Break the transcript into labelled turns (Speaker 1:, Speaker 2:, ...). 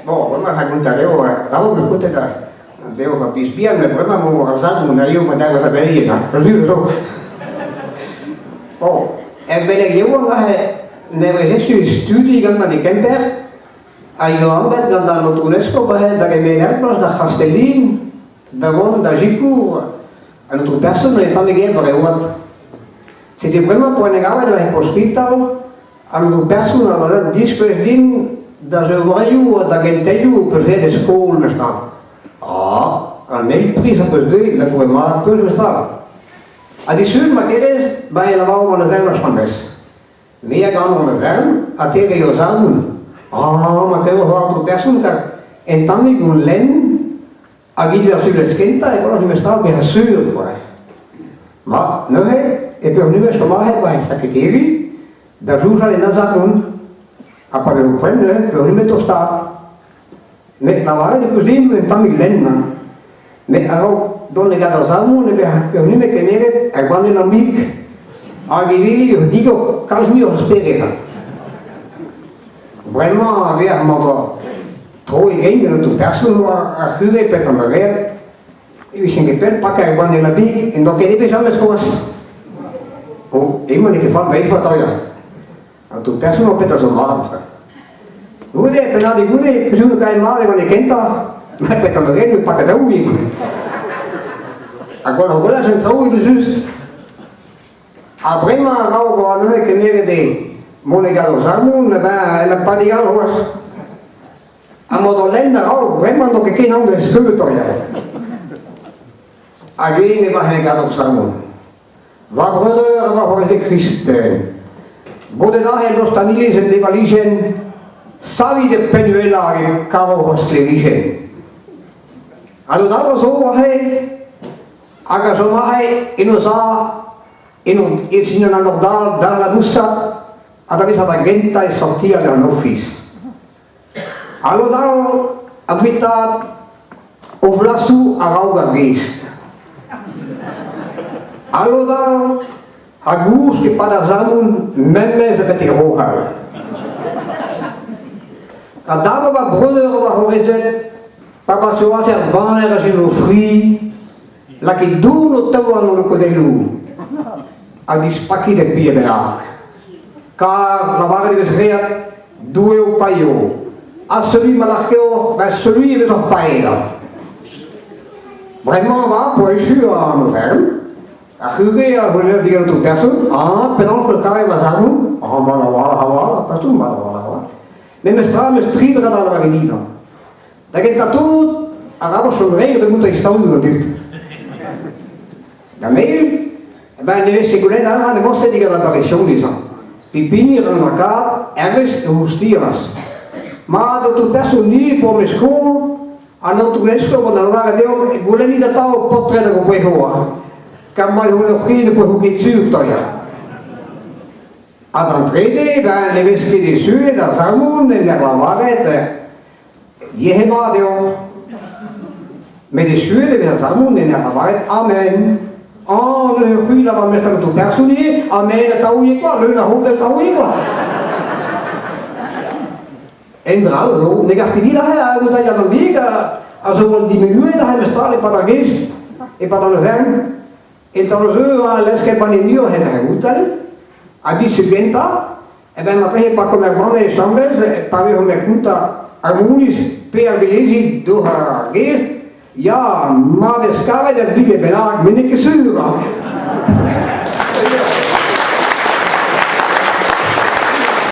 Speaker 1: Bon, bremañ ra gontañ dezho, dav eo kontet dezho ar biz bihan, met bremañ emañ war ar sarmon, hiziv emañ dezho ar veleien, ha zo. Bon, er beleg yaouank aze ne vez echu studi gantañ e Kemper, a yoa anvet gant an aotrou eskob aze da gemer plas d'ar C'hastellin da vont da sikour an aotrou person e tamm eged war e oad. Setu bremañ poent e gavet war e ospital An aotrou person a ret diskouez din da zevrioù ha da gentelioù ho peus graet e skol memestra. Ah, an eil priz ho peus bet, labouret mat peus memestra. Ha disul, ma kerez, ba e lavaro an overn ar chanvez. Me a gano an overn ha te 'ray o zarmoun. Ah, ma klevo ho aotrou person kar un tammig on lenn Hag evit ar sulvezh kentañ e welas memestra bezañ sur quoi. Mat, neuze e peurnume chom aze war e saketeri da soñjal en azaront. Ha pa vezo poent neuze peurnume tostaat. Met lavaret e peus din un tammig lenn. Met a-raok dont da gad ar sarmon e vez peurnume kemeret ar banne lambig hag e veli ur digor kalz muioc'h spered. Bremañ a-vec'h ma doa tro e gein gant an person oa ar c'hure petra da graet e vijen ket pell pakañ ar banne labig en doa ket ebet james c'hoazh. Oh, emañ n'eo ket fall dreifañ atav. An tout person oa petra zo mat. Goude, pennadig goude, peseurt kae mat e oan e kentañ, met petra da graet, me pakañ daou Ha gwall ar gwallaj an traoù evel-just. Ha bremañ a-raok oa neuze kemeret eo mont e gador sarmon en ur padig all c'hoazh. Ha mod o lenn a-raok bremañ n'o ket ken anv da skeud ya. Hag eñ e-barzh e gador sarmon. Va breudeur ha va c'hoarezed kristen, bodet aze lost an iliz en devalijenn, savit e penn uhelañ hag e kavoc'h ur sklêrijenn. Ha lod all a zo aze Hag a chom aze en o za, en o dindan an nor-dal da labousat ha da vezañ da gentañ e sortial an ofis. Ha lod all a guitaat o vlasoù a-raok ar gest. Ha lod all a gousk e-pad ar sarmon memes betek roc'hal. Ha dav va breudeur va c'horezed Pa basoas er baner a o fri, lakit doun ho taouarn en ho kodelloù ha dispakit er pied bennak. Kar lavaret e vez graet Doue ho paeo, ha celui ma lakaoc'h, ben celui e vezoc'h paeet. Bremañ avat, po echu an oferenn, ar c'hure a c'houlennas digant ho person, ah, penaos peus kavet va zarmoun? Ah, mat a-walc'h, a-walc'h, partout mat a-walc'h, a-walc'h. Memes tra 'm eus tri dra da lavaret dit. Da gentañ tout, arabat chom reiñ da gontañ istaolioù d'an dud. D'an eil, ben ne vez ket goulennet arc'hant e morse digant ar barresioniz. Pep hini a rank lakaat hervez e c'houstiañs. Mat aotrou person ni po me skol, an aotrou eskob an lavaret deomp goulennit atav paotred hag ho poe'hoar. Kar ma eo ur c'hi ne poe'ho ket sur tailhañ. Ha d'an trede, ben ne vez ket echuet ar sarmon en ur lavaret yec'hed mat eo. Met echuet e vez ar sarmon en ur lavaret amen. Ah, neuze c'hwi lavar mestr an person ivez, amen atav ivez kwa, leun a c'hodell atav ivez kwa. En dra all zo, ne gav ket dit aze hag o tailhañ an dig a zo gwall diminuet aze mestral e-pad ar gest, e-pad an overn. E-tal-se a lesket banne muioc'h en Houtel, ha disul gentañ, eh ben marteze pa komer banne asambles, pa vezomp er kontañ ar mouniz pe ar velezi doc'h ar gest, ya, ma vez kavet ur bugel bennak, met n'eo ket sur.